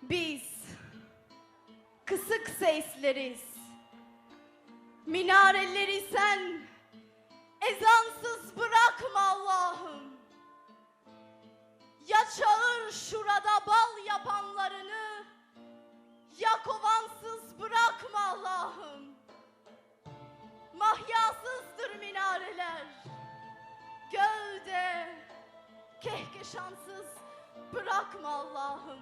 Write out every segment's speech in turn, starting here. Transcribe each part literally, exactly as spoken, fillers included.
Biz kısık sesleriz. Minareleri sen ezansız bırakma Allah'ım. Ya çağır şurada bal yapanlarını, ya kovansız bırakma Allah'ım. Mahyasızdır minareler. Gölde kehkeşansız bırakma Allah'ım.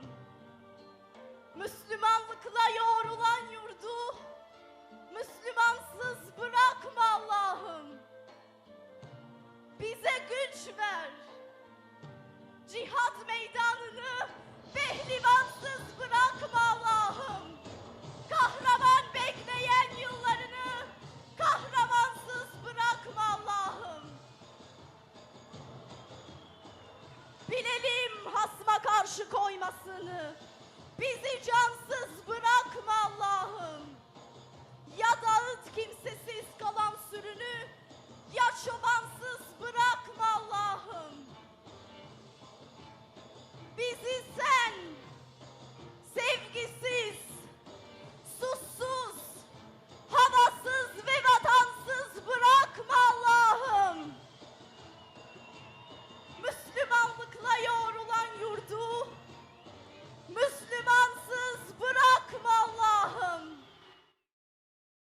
Müslümanlıkla yoğrulan yurdu Müslümansız bırakma Allah'ım. Bize güç ver. Cihat meydanını pehlivansız bırakma Allah'ım. Kahraman bekleyen yıllarını kahramansız bırakma Allah'ım. Bilelim hasma karşı koymasını. Bizi cansız bırakma Allah'ım. Ya dağıt kimsesiz kalan sürünü,